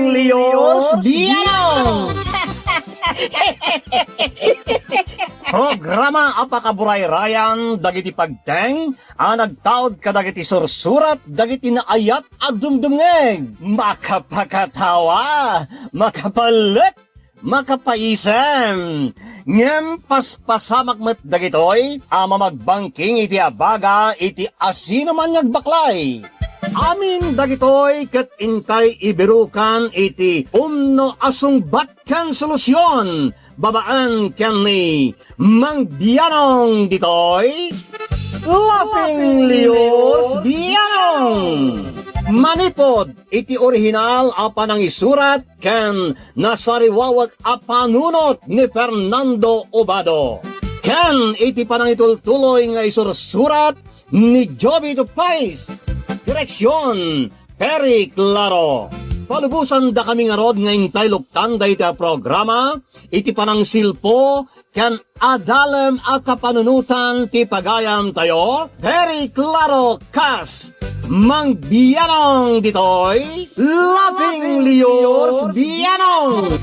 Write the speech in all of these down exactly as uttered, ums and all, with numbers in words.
Lios Bianong! Programa a pakaburayrayan dagiti pagteng a nagtaud kadagiti sursurat dagiti naayat a dumdumngeg. Makapakatawa, makapalek, makapaisem. Ngem paspasamak met dagitoy a mamagbangking iti abaga iti asinoman nga agbaklay. Amin dagitoy ket intay ibirukan iti umno a sungbat ken solusion babaen ken ni Mang Bianong ditoy Laughing Lios Bianong. Manipud iti orihinal a panangisurat ken nasariwawek a panunot ni Fernando Obado, ken iti panangitultuloy nga isursurat ni Jovito Pais. Direksion, Perry Claro. Palubosan dakami ngarud nga intay luktan dayta a programa iti panangsilpo ken adalem a kapanunotan ti pagayam tayo, Perry Claro kas Mang Bianong ditoy, Laughing Lios Bianong.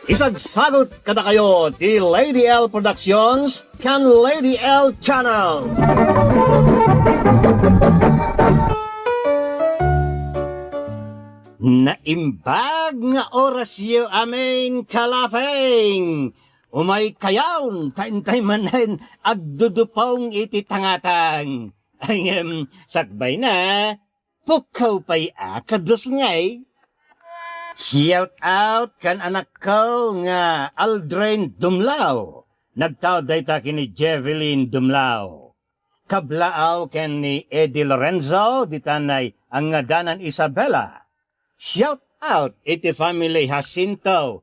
Isagsagut kadakayo ti Lady L Productions ken Lady L Channel. Naimbag nga orasyo amin, kalapeng! Umaykayon, ta intay manen agdudupong iti tangatang. Ngem, sakbayna, pukkaw pay a kadusngay. Shout out kan anakko nga Aldrin Dumlao. Nagtaud dayta ken ni Jevelyn Dumlao. Kablaaw ken ni Eddie Lorenzo, ditan a ngadanan Isabela. Shout out iti family Jacinto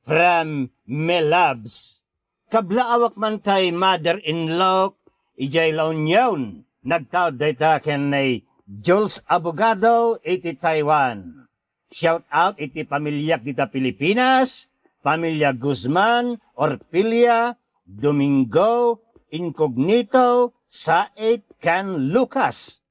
from Melabs. Kablaawak man tay mother-in-law idiay La Union. Nagtaud dayta ken ni Jules Abogado iti Taiwan. Shout out iti pamiliak dita Pilipinas, pamilya Guzman, Orpilia, Domingo, Incognito, Saet, ken Lucas.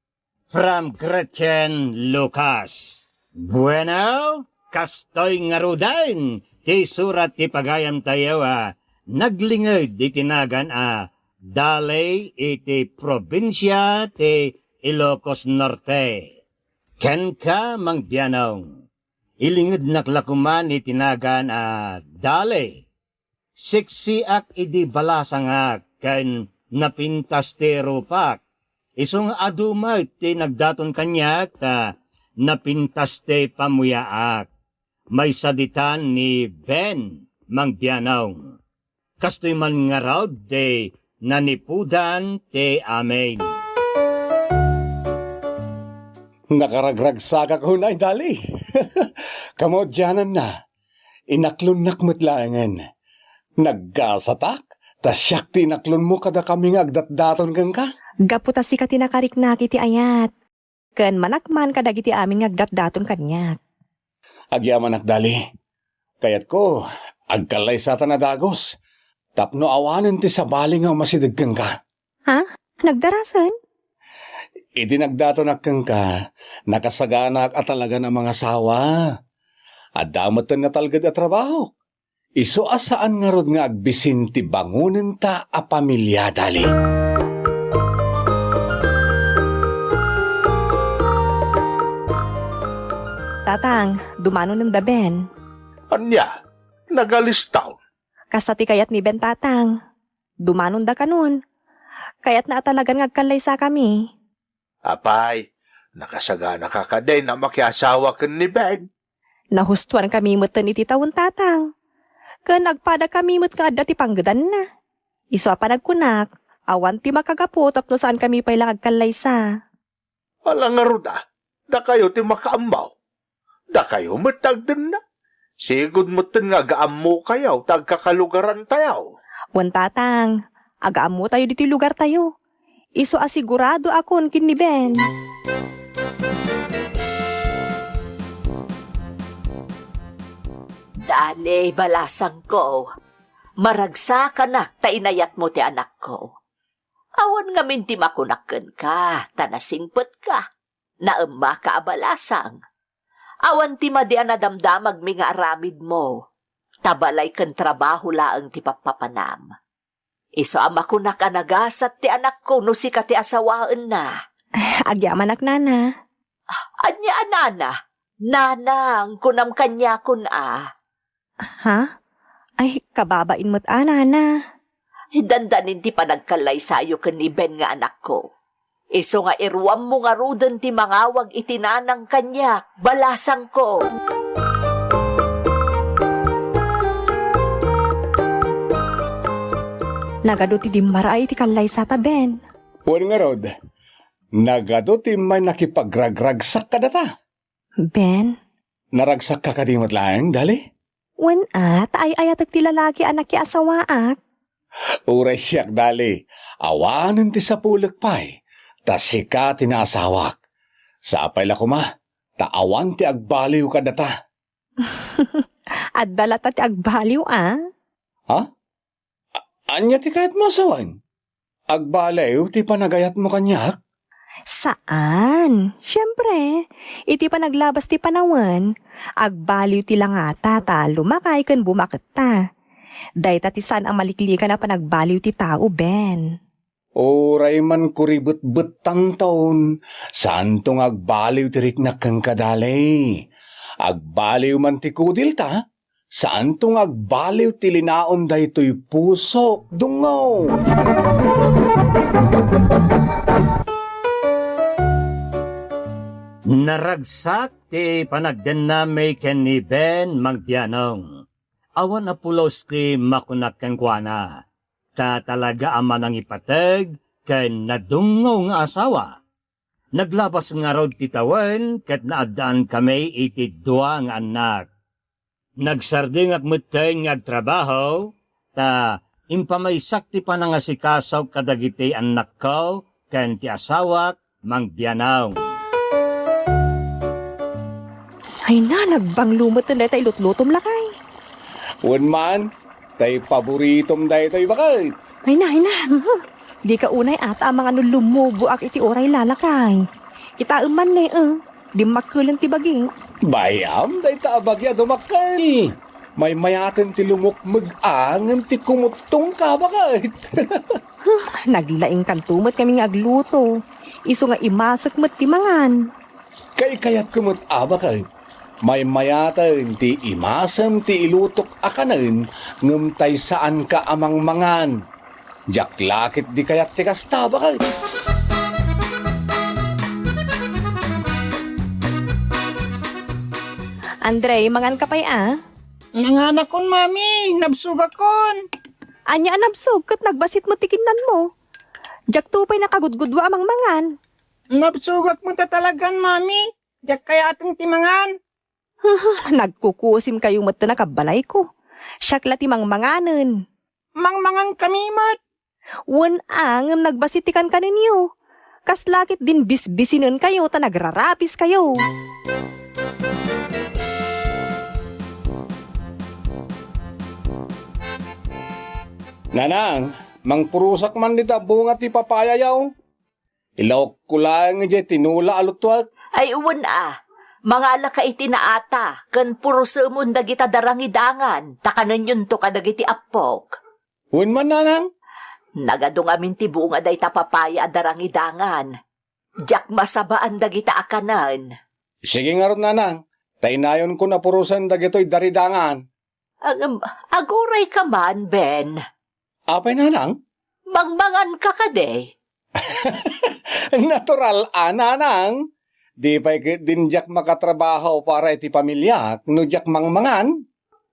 From Gretchen Lucas. Bueno, kastoy ngaruden ti surat ti pagayam tayo a naglinged iti nagan a Dali iti probinsia ti Ilocos Norte. Kenka, Mang Bianong, ilingednak la koman iti nagan a Dali. Siksiak idi balasangak ken napintas ti rupak. Isu nga adu met ti nagdaton kaniak ta napintas ti pammuyaak. Maysa ditan ni Ben, Mang Bianong. Kastoy man ngarud ti nanipudan ti amin. Nakaragragsakak unay, Dali. Kamaudiananna, inaklonnak met laengen. Naggasatak, ta siak ti inaklonmo kadakami nga agdatdaton kenka. Gapu ta sika ti nakariknak iti ayat, ken manakman kadagiti amin nga agdatdaton kaniak. Agyamanak, Dali. Kayatko, agkallaysatan a dagus, tapno awanen ti sabali nga umasideg kenka. Ha? Nagdarasen? Idi nagdatonak kenka, nakasaganak a talagan a mangasawa. Adda metten natalged a trabahok. Isu a saan ngarud nga agbisin ti bangonenta a pamilia, Dali. Tatang, dumanonen da Ben. Ania? Nagalistaw? Kasta ti kayat ni Ben, Tatang. Dumanonda kanon. Kayatna a talagan nga agkallaysakami. Apay, nakasaganaka kadi a makiasawa ken ni Ben? Nahustoankami metten iti tawen, Tatang. Ken agpadakami met nga adda ti panggedanna. Isu a panagkunak, awan ti makagapu tapno saankami pay la nga agkallaysa. Ala ngarud a, dakayo ti makaammo. Dakayo met ti agdenna. Sigud metten nga agaammokayo ta agkakalugarantayo. Wen, Tatang, agaammotayo ditoy lugartayo. Isu a siguradoakon ken ni Ben. Dali, balasangko. Maragsakanak ta inayatmo ti anakko. Awan ngamin ti makunak kenka, ta nasingpetka. Naemmaka a balasang. Awan ti madi a nadamdamagmi nga aramidmo, ta balay ken trabaho laeng ti pappapanam. Isu a makunak a nagasat ti anakko no sika ti asawaenna. Agyamanak, nana. Ania a nana? Nanang, kunam kaniakon a. Ha? Ay, kababain met a, nana. Dandanin ti panagkallaysayo ken ni Ben nga anakko. Isu nga iruammo ngaruden ti mangawag iti nanang kaniak, balasangko. Nagadu ti dimmaraay iti kallaysata, Ben. Wen ngarud, nagadu ti immay nakipagragragsak kadata. Ben? Naragsakka kadi met laeng, Dali? Wen a, ta ay-ayatek ti lalaki a nakiasawaak. Uray siak, Dali, awanen ti sapulek pay, ta sika ti naasawak. Sapay la koma, ta awan ti agbaliw kadata. Adda latta ti agbaliw a? Ha? A-, ania ti kayatmo a sawen? Agbaliw ti panagayatmo kaniak? Saan. Siempre, iti panaglabas ti panawen, agbaliw ti langata ta lumakay ken bumaketta. Dayta ti saan a maliklikan a panagbaliw ti tao, Ben. Uray man kuribetbettanton, saanto nga agbaliw ti riknak kenka, Dali. Agbaliw man ti kudilta, saanto nga agbaliw ti linaon daytoy pusok, dungngo. Naragsak ti panagdennami ken ni Ben Mangbianong. Awan a pulos ti makunak kenkuana, ta talaga a manangipateg ken nadungngo nga asawa. Naglabas ngarud ti tawen ket naaddaankami iti dua nga annak. Nagsardengak metten nga agtrabaho, ta impamaysak ti panangasikasok kadagiti annakko ken ti asawak, Mangbianong. Ay na, nagbanglo met dayta ilutlutom, lakay. Wen man, tay paboritom daytoy, baket. Ay na, ay na. Dika unay ata a mangan no lumuboak iti uray, lakay. Kitaem man ne, eh. Dimmakkelen ti bagi. Bayam dayta a bagi a dumakkel. Maymayaten ti lumukmeg a ngem ti kumuttongka, baket. Naglaingkanto met kami nga agluto. Isu nga imasek met ti mangan. Kaikayatko met a, baket. Maymayaten ti imasem ti ilutok a kanen ngem tay saanka a mangmangan. Diak la ket di kayat ti kasta, baket. Andre, manganka pay a? Nanganakon, Mami. Nabsogakon. Ania a nabsog ket nagbasit met ti kinnanmo? Diakto pay nakagudgudua a mangmangan. Nabsogak met a talagan, Mami. Diak kayaten ti mangan. Nagkukusimkayo met a kabbalayko. Siak la ti mangmanganen. Mangmangan kami met. Wen a, ngem nagbasit ti kankanenyo. Kasla ket din bisbisinenkayo ta nagrarapiskayo. Nanang, mangpurusak man dita bunga ti papayayo. Ilaokko laeng idiay tinola a lutuek. Ay, wen a, mangalaka iti naata, ken purusemon dagita darangidangan, ta kanennyonto kadagiti appok. Wen man, nanang? Nagadu ngamin ti bunga dayta papaya a darangidangan. Diak masabaan dagita a kanen. Sige ngarud, nanang, ta inayonko a purosen dagitoy daridangan. Ag-, agurayka man, Ben. Apay, nanang? Mangmanganka kadi? Natural a, nanang. Di pay ket din diak makatrabaho para iti pamiliak no diak mangmangan.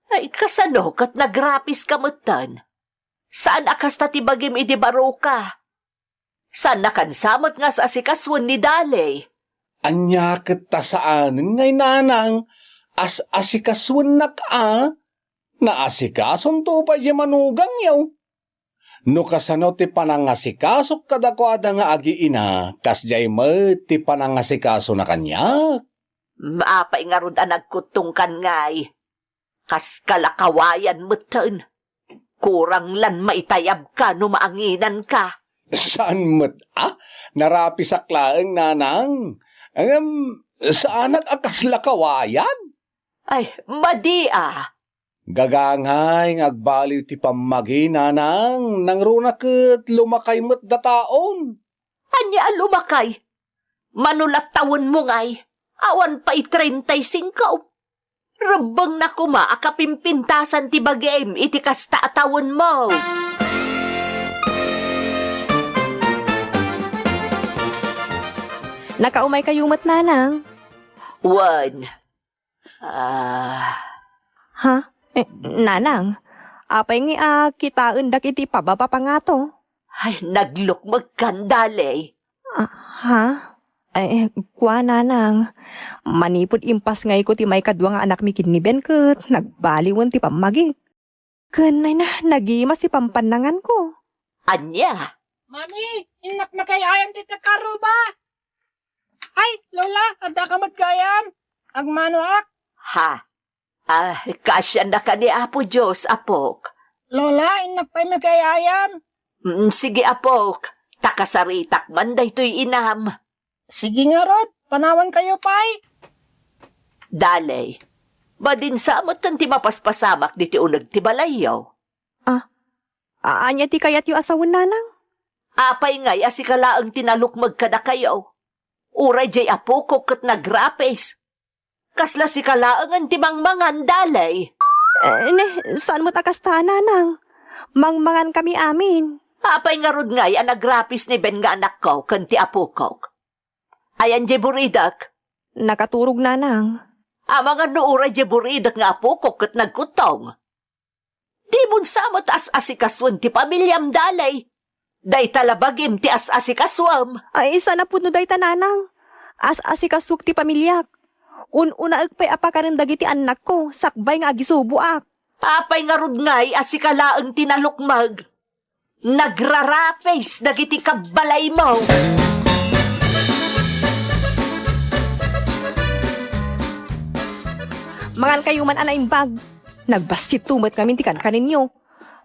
Ay, kasano ket nagrapiska metten? Saan a kasta ti bagim idi baroka? Saan a kansa met nga as-asikasuen ni Dali? Ania ket ta saanen ngay, nanang, as-asikasuennak a? Naasikasonto pay diay manugangyo. No kasano ti panangasikasok kadakuada nga agiina, kasdiay met ti panangasikasona kaniak. Apay ngarud a nagkuttongkan ngay? Kas kalakawayan metten. Kurang lan maitayabka no maanginanka. Saan met a? Narapisak laeng, nanang. Ngem, Saanak a kasla kawayan? Ay, madi a. Gagangay nga agbaliw ti pammagi, nanang, nangruna ket lumakay met dataon. Ania a lumakay? Mano la tawenmo ngay, awan pay treinta y cinco. Rebbengna koma a kapimpintasan ti bagim iti kasta a tawenmo. Nakaumaykayo met, nanang? Wen. Ah. Ha? Eh, nanang, apay ngay a kitaendak iti pababa pangato? Ay, naglukmegkan, Dali. Ah, ha? Ay, kua, nanang, manipud impasngayko ti maikadua nga anakmi ken ni Ben ket nagbaliwen ti pammagik. Ken ay na, nagimas ti pampannanganko. Ania? Mami, innak makay-ayam ti karruba. Ay, Lola, adda ka met gayam? Agmanoak. Ha? Ah, kaasiannaka ni Apo Dios, apok. Lola, innak pay makay-ayam. Mm, sige, apok. Ta kasaritak man daytoy inam. Sige ngarud, panawankayo pay. Dali. Madin sa met ti mapaspasamak ditoy uneg ti balayyo. Ah, a-, ania ti kayatyo a sawen, nanang? Apay ngay a sika laeng ti nalukmeg kadakayo? Uray diay apokok ket nagrapis. Kasla sika laengen ti mangmangan, Dali. Eh, ne, saan met a kasta, nanang? Mangmangankami amin. Apay ngarud ngay a nagrapis ni Ben nga anakko ken ti apokok? Ayan diay buridek? Nakaturog, nanang. Amangan no uray diay buridek nga apokok ket nagkuttong. Dimon sa met as-asikasuen ti pamiliam, Dali. Dayta la bagim ti as-asikasuem. Ay, saan a pudno dayta, nanang. As-asikasuek ti pamiliak. Un-unaek pay a pakanen dagiti annakko, sakbay nga agisuboak. Apay ngarud ngay a sika laeng ti nalukmeg? Nagrarapis dagiti kabbalaymo. Mangankayo man a naimbag. Nagbassit met ngamin ti kankanenyo.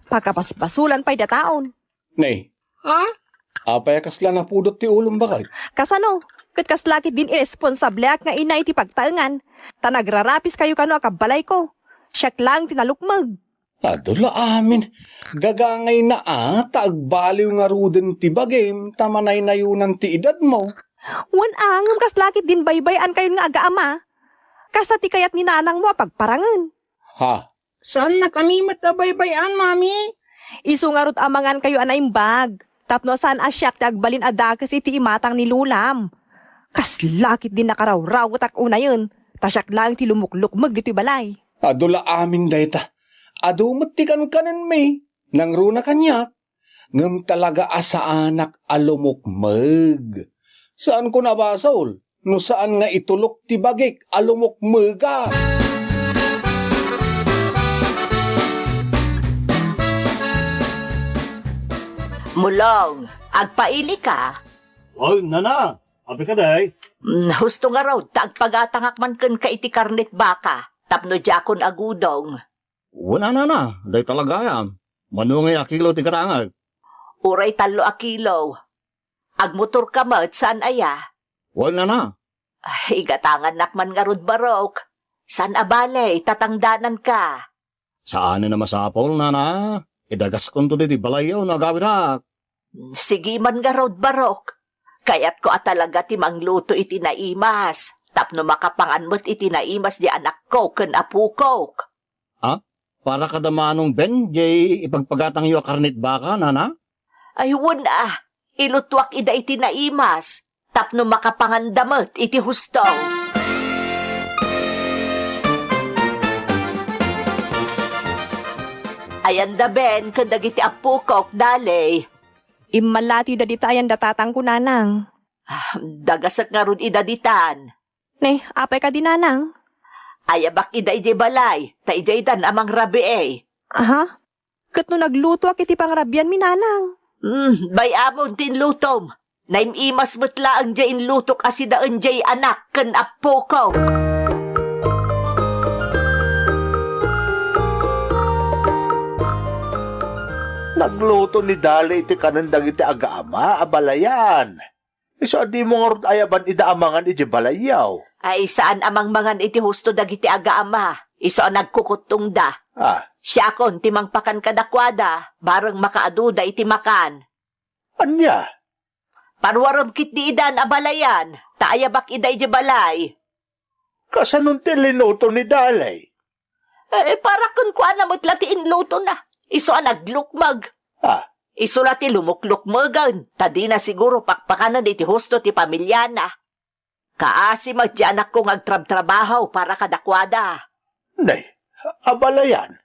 Pakabasbasolan pay dataon. Ne. Ha? Apay a kasla napudot ti ulom, baket? Kasano? Ket kasla ketdin iresponsableak nga inay ti pagtaengan, ta nagrarapiskayo kano a kabbalayko. Siak laeng ti nalukmeg. Adu la amin. Gagangayna a ta agbaliw ngaruden ti bagim ta manaynayonan ti edadmo. Wen a, ngem kasla ketdin baybay-ankayon nga agaama. Kasta ti kayat ni nanangmo a pagparangen. Ha? Saannak a met a baybay-an, Mami. Isu ngarud a mangankayo a naimbag, tapno saan a siak ti agbalin a dakes iti imatang ni Lolam. Kasla ketdin nakarawrawetak unayen, ta siak laeng ti lumuklukmeg ditoy balay. Adu la amin dayta. Adu met ti kankanenmi. Nangruna kaniak. Ngem talaga a saanak a lumukmeg. Saanko a basol no saan nga itulok ti bagik a lumukmegak. Mulong, agpailika? Oy, nana, apay kadi? Mm, husto ngarud ta agpagatangak man kenka iti karnet baka tapno diakon agudong. Wen a, nana, dayta la gayam. Mano ngay a kilo ti gatangek? Uray tallo a kilo. Agmotorka met, saan aya? Wen, nana. Ay, igatangannak man ngarud, barok. Saan a bale, tatangdananka. Saanen a masapul, nana. Idagaskonto ditoy balayyo no agawidak. Sige man ngarud, barok. Kayatko a talaga ti mangluto iti naimas, tapno makapangan met iti naimas diay anakko ken apokok. Ah? Para kada Manong Ben, diay ipagpagatangyo a karnet baka, nana? Ay, wen a, ilutuak ida iti naimas, tapno makapanganda met iti husto. Ayan da Ben ken dagiti apokok, Dali. Immalati da dita ayan da tatangko, nanang. Ah, dagasek ngarud ida ditan. Ne, apay kadi, nanang? Ayabak ida idiay balay, ta idiay dan a mangrabii. Aha? Ket no naglutoak iti pangrabianmi, nanang? Hmm, bay-amon ti inlutom. Naim-imas met laeng diay inlutok a sidaen diay anak ken appoko. Nagluto ni Dali iti kanen dagiti agaama a balayan. Isu a dimo ngarud ayaban ida a mangan idiay balayyo. Ay, saan a mangmangan iti husto dagiti agaama, isu a nagkukuttongda. Ah. Siakon ti mangpakan kadakuada, bareng makaaduda iti makan. Ania? Paruarem ketdi idan a balayan, ta ayabak ida idiay balay. Kasanon ti linuto ni Dalay? Eh, para kenkuana met la ti inlutona. Isu a naglukmeg. Ah. Isu la ti lumuklukmegen, ta dina siguro pakpakanen iti husto ti pamiliana. Kaasi met ti anakko nga agtrabtrabaho para kadakuada. Nay, abalayan.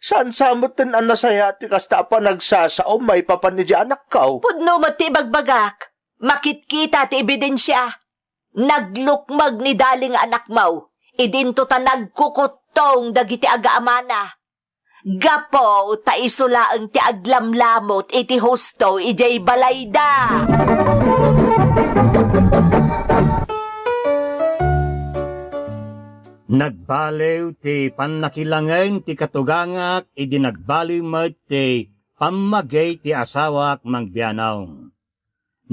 Saan sa metten a nasayaat ti kasta a panagsasao maipapan idiay anakko? Pudno met ti ibagbagak. Makitkita ti ebidensia. Naglukmeg ni Dali nga anakmo. Idinto ta nagkukuttong dagiti agaamana. Gapu ta isu laeng ti aglamlamut iti husto idiay balayda. Nagbaliw ti pannakilangen ti katugangak idi nagbaliw met ti pammagik ti asawak mangbianong.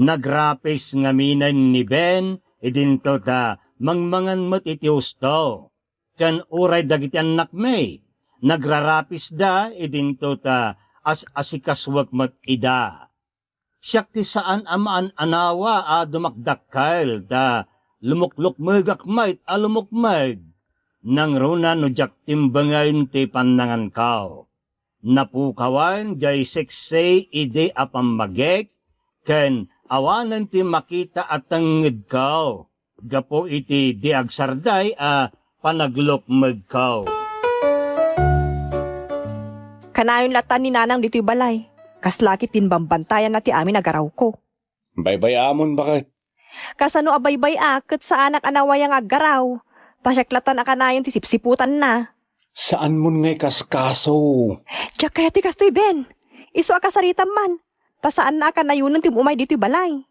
Nagrapis ngaminen ni Ben idinto ta mangmangan met iti husto, ken uray dagiti annakmi, nagrarapisda idinto ta as-asikasuek met ida. Siak ti saan a maan-anawa a dumakdakkel ta lumuklukmegak met a lumukmeg. Nangruna no diak timbengen ti pannanganko. Napukawan diay seksi idi a pammagik ken awanen ti makita a tengngedko gapu iti di agsarday a panaglukmegko. Kanayon latan ni Nanang ditoy balay. Kasla ket ti bambantayanna ti amin a garawko. Baybay-amon, baket. Kasano a baybay-ak ket saanak a nawaya nga aggaraw? Ta siak latan a kanayon ti sipsiputanna. Saanmon nga ikaskaso. Diak kayat ti kastoy, Ben. Isu a kasaritam man. Ta saanna a kanayonen ti um-umay ditoy balay.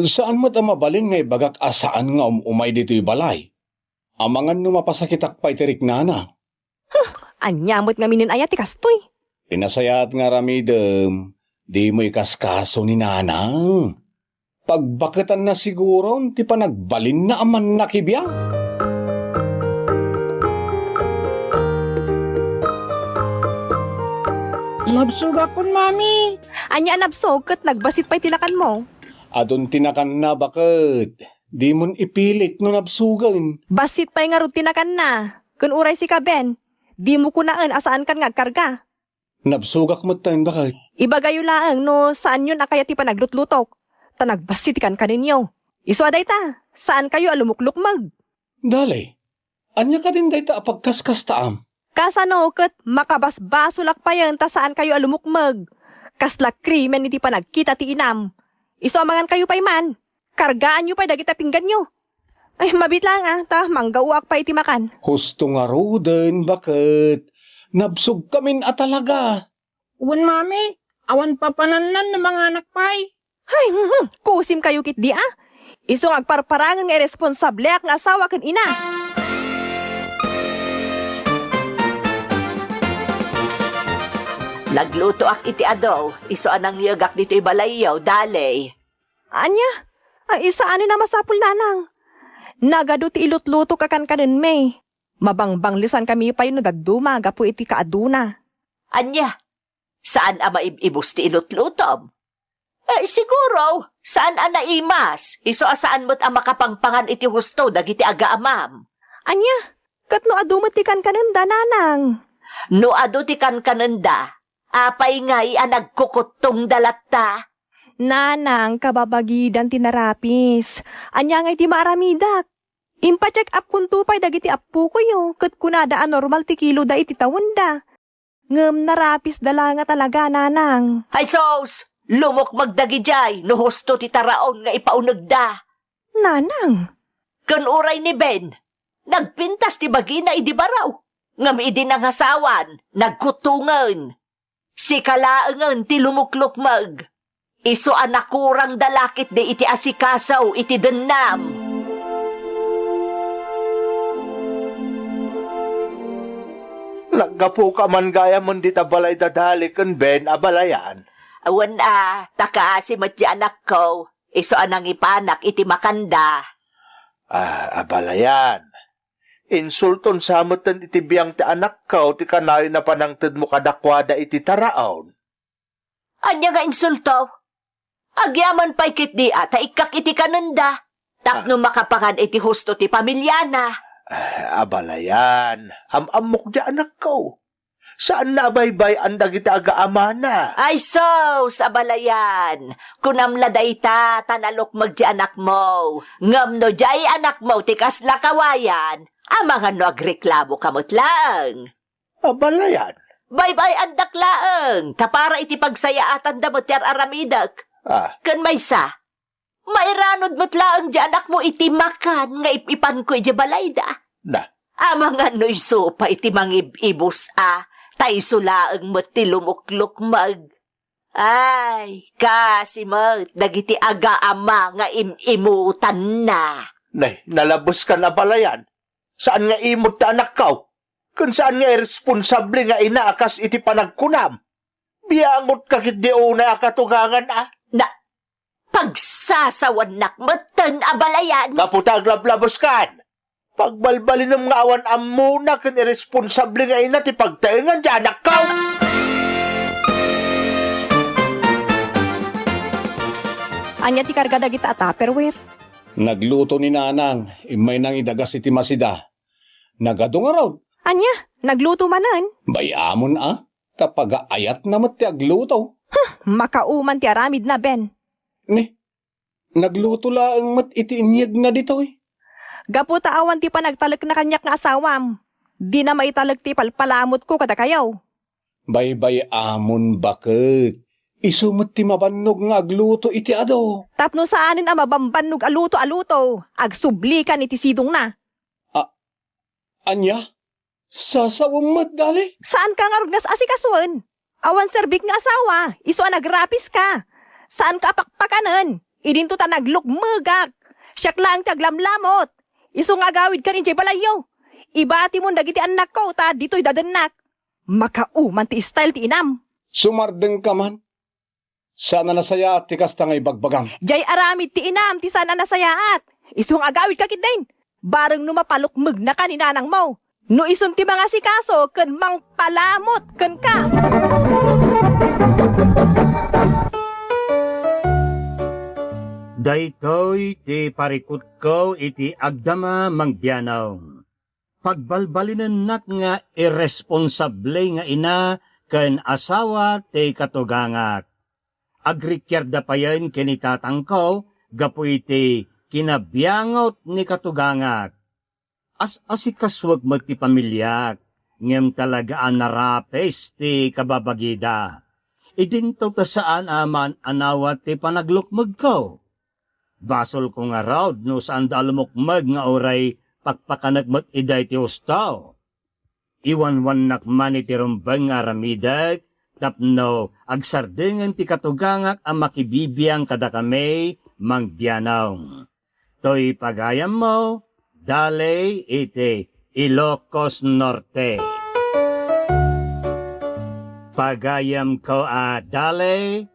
Saan met a mabalin nga ibagak a saan nga um-umay ditoy balay. Amangan no mapasakitak pay ti riknana. Huh, ania met ngaminen aya ti kastoy? Ti nasayaat nga aramidem, dimo ikaskaso ni Nanang. Pagbaketanna siguron ti panagbalinna a mannakibiang. Nabsogakon, Mami. Ania a nabsog ket nagbassit pay ti nakanmo? Adun ti nakanna, baket. Dimon ipilit no nabsogen. Bassit pay ngarud ti nakanna. Ken uray sika, Ben, dimo kunaen a saankan nga agkarga. Nabsogak metten, baket. Ibagayo laeng no saanyon a kayat ti panaglutlutok, ta nagbassit ti kankanenyo. Isu a dayta, saankayo a lumuklukmeg. Dali, ania kadin dayta a pagkaskastaam? Kasano ket makabasbasolak payen ta saankayo a lumukmeg? Kasla krimen iti panagkita ti inam. Isu a mangankayo pay man, kargaanyo pay dagiti pingganyo. Ay, mabiit laeng a, ta manggaoak pay iti makan. Husto ngaruden, baket. Nabsogkamin a talaga. Wen, Mami, awan papanannan no manganak pay. Ay, mhm, kusimkayo ketdi a. Isu nga agparparangen nga irresponsableak nga asawa ken ina. Naglutoak iti adu, isu a nangyegak ditoy balayyo, Dali. Ania? Ay, saanen a masapul, Nanang. Nagadu ti ilutlutok a kankanenmi. Mabangbanglesankami pay no dadduma gapu iti kaaduna. Ania? Saan a maib-ibus ti ilutlutom? Eh, siguro, saan a naimas, isu a saan met a makapangpangan iti husto dagiti agaamam. Ania? Ket no adu met ti kankanenda, Nanang? No adu ti kankanenda, apay ngay a nagkukuttongda latta? Nanang, kababagidan ti narapis. Ania ngay ti maaramidak? Impacheck up konto pay dagiti appokoyo, ket kunada a normal ti kiloda iti tawenna. Ngem narapisda la nga talaga, Nanang. Ay sus! Lumukmeg dagidiay no husto ti taraon nga ipaunegda. Nanang! Ken uray ni Ben, nagpintas ti bagina idi baro, ngem idi nangasawan, nagkuttongen. Sika laengen ti lumuklukmeg. Isu a nakurangda la ketdi iti asikaso iti dennam. Naggapuka man gayam dita balay da Dali ken Ben a balayan? Wen a, ta kaasi met ti anakko, isu a nangipanak iti makanda. Ah, abalayan. Insulton sa metten iti biang ti anakko ti kanayon a panangtedmo kadakuada iti taraon. Ania nga insulto? Agyaman pay ketdi a ta ikkak iti kanenda, tapno Ah. makapangan iti husto ti pamiliana. Ah, abalayan, am-ammok di anakko. Saanna a baybay-an dagiti agaamana. Ay sus, abalayan, kunam la dayta ta nalukmeg ti anakmo. Ngem no diay anakmo ti kasla kawayan, amangan no agreklamoka met laeng. Abalayan. Baybay-andak laeng, ta para iti pagsayaatanda met ti ar-aramidek. Ah. Ken maysa, mairanod met laeng di anakmo iti makan nga ip-ipanko idiay balayda. Na. Amangan no isu pay ti mangib-ibus a, ta isu laeng met ti lumuklukmeg. Ay, kasi met dagiti agaama nga im-imutanna. Nay, nalabeskan, abalayan. Saan nga imut ti anakko? Ken saan nga irresponsable nga ina a kas iti panagkunam? Biangotka ketdi unay a katugangan a. Na, pagsasawannak metten, abalayan. Gapu ta aglablabeskan. Pagbalbalinem nga awan ammona ken irresponsable nga ina ti pagtaengan ti anakko. Ania ti karga dagita a Tupperware? Nagluto ni Nanang, immay nangidagas iti masida. Nagadu ngarud. Ania? Nagluto manen? Bay-amon a, ta pagaayatna met ti agluto. Huh, makauman ti aramidna, Ben. Ni, nagluto laeng met iti inyegna ditoy. Gapu ta awan ti panagtalekna kaniak nga asawam. Dina maitalek ti palpalamutko kadakayo. Baybay-amon baket. Isu met ti mabannog nga agluto iti adu. Tapno saanen a mabambannog a luto a luto, agsublikan iti sidongna. A-, ania? Sasawem met, Dale? Saanka ngarud nga asikasuen? Awan serbik nga asawa, isu a nagrapiska. Saanka a pakpakanen, idinto ta naglukmegak. Siak laeng ti aglamlamot. Isu nga agawidkan idiay balayyo. Ibatimon dagiti annakko ta ditoy dadennak. Makauman ti style ti inam. Sumardengka man. Saan a nasayaat ti kasta nga ibagbagam. Diay aramid ti inam ti saan a nasayaat. Isu nga agawidka ketdin. Bareng no mapalukmegnaka ni nanangmo. No isun ti mangasikaso ken mangpalamut kenka. Daytoy ti parikutko iti agdama, Mang Bianong. Pagbalbalinennak nga irresponsable nga ina ken asawa ti katugangak. Agrikiarda payen ken ni tatangko gapu iti kinabiangot ni katugangak. As-asikasuek met ti pamiliak, ngem talaga a narapes ti kababagida. Idinto ta saan a maan-anawat ti panaglukmegko. Basolko ngarud no saanda a lumukmeg nga uray pakpakanek met idiay ti husto. Iwanwannak man iti rumbeng nga aramidek tapno agsardengen ti katugangak a makibibiang kadakami, Mang Bianong. Toy pagayammo, Dale iti Ilocos Norte. Pagayamko a Dale,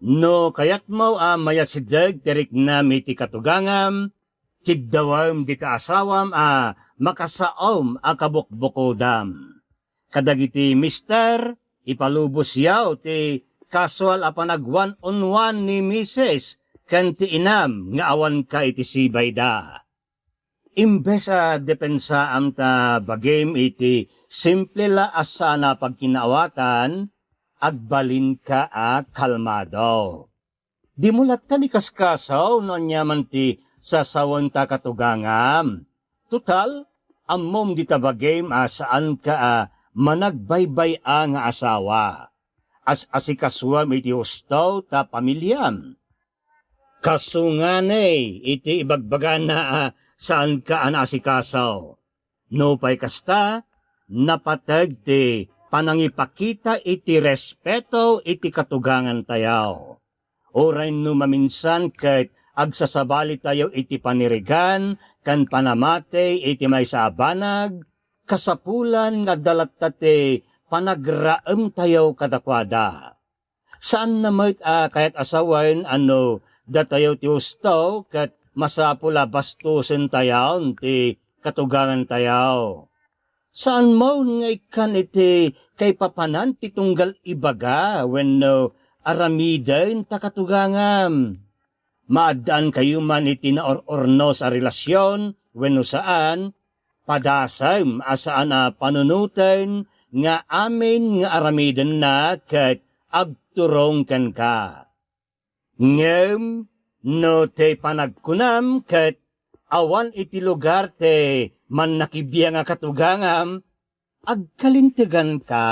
no kayatmo a mayasideg ti riknam iti katugangam, kiddawem dita asawam a makasaom a kabukbukodam. Kadagiti mister, ipalubosyaw ti kasual a panagwan-unwan ni misis ken ti inam nga awanka iti sibayda. Imbes a depensaam ta bagim iti simple la a saan a pagkinaawatan, agbalinka a kalmado. Dimo latta ni kaskasaw no aniaman ti sasawen ta katugangam. Total, ammom dita bagim a saanka a managbaybay-a nga asawa. As-asikasuam iti husto ta pamiliam. Kasunganay iti ibagbagana a saanka a naasikaso. Nupay kasta, napateg ti panangipakita iti respeto iti katugangantayo. Uray no maminsan ket agsasabalitayo iti panirigan ken panamati iti maysa a banag, kasapulan nga adda latta ti panagraemtayo kadakuada. Saanna met a kayat a sawen a no datayo ti husto ket masapul a bastusentayon ti katugangantayo. Saanmon nga ikkan iti kaipapanan ti tunggal ibaga wenno aramiden ta katugangam. Maaddaankayo man iti naur-urnos a relasion wenno saan, padasem a saan a panunoten nga amin nga aramidenna ket agturong kenka. Ngem no ti panagkunam ket awan iti lugar ti mannakibiang a katugangam, agkalinteganka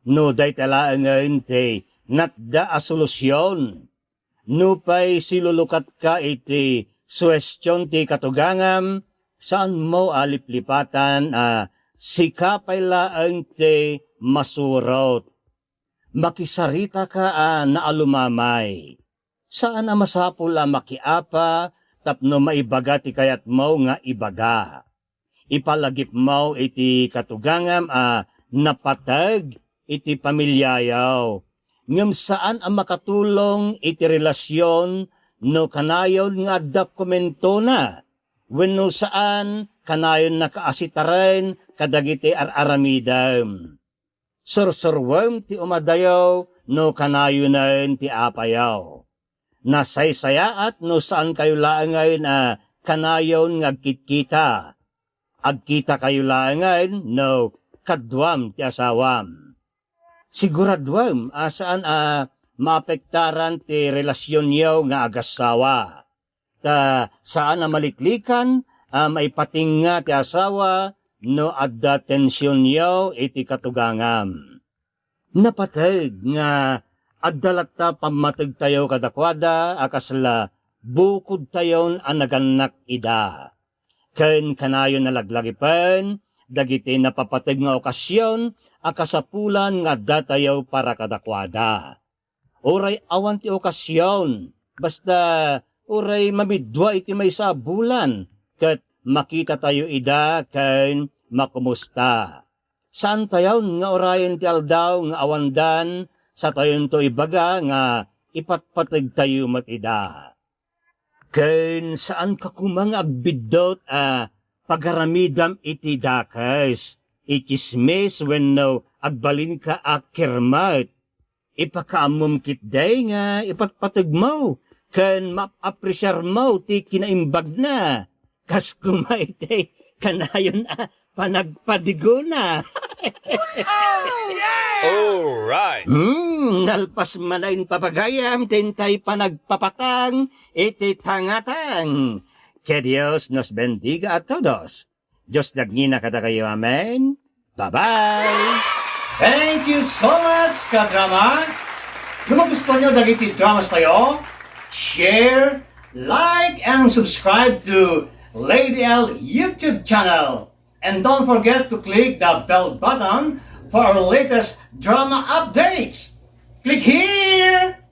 no dayta laengen ti natda a solusion. Nupay silulukatka iti suhestion ti katugangam, saanmo a liplipatan a sika pay laeng ti masurot. Makisaritaka a naalumamay. Saan a masapul a makiapa tapno maibaga ti kayatmo nga ibaga. Ipalagipmo iti katugangam a napateg iti pamiliayo. Ngem saan a makatulong iti relasion no kanayon nga adda komentona. Wenno saan, kanayonnaka a sitaren kadagiti ar-aramidem. Sursuruem ti umadayo no kanayonen ti apayo. Nasaysayaat no saankayo laengen a kanayon nga agkitkita. Agkitakayo laengen no kaduam ti asawam. Siguraduem a saan a maapektaran ti relasionyo nga agassawa. Ta saan a maliklikan a maipatinga ti asawa no adda tensionyo iti katugangam. Napateg nga adda latta pammategtayo kadakuada a kasla bukodtayon a nagannak ida. Ken kanayon a laglagipen dagiti napapateg nga okasion a kasapulan nga addatayo para kadakuada. Uray awan ti okasion, basta uray mamidua iti maysa a bulan, ket makitatayo ida ken makumusta. Saantayon nga urayen ti aldaw nga awandan, satayonto ibaga nga ipatpategtayo met ida. Ken saanka koma nga agbiddut a pagaramidam iti dakes, itsismis wenno agbalinka a kirmet. Ipakaammom ketdi nga ipatpategmo ken maap-apresiarmo ti kinaimbagna. Kas koma iti kanayon a panagpadigona. Alright. Hmm, nalpas manen papagayam ti intay panagpapatang iti tangatang. Que Dios nos bendiga a todos. Dios dagnina kadakayo. Amen. Bye-bye. Thank you so much, kadrama. No magustuhan nyo dagiti dramas tayo, share, like, and subscribe to Lady L YouTube channel. And don't forget to click the bell button for our latest drama updates. Click here!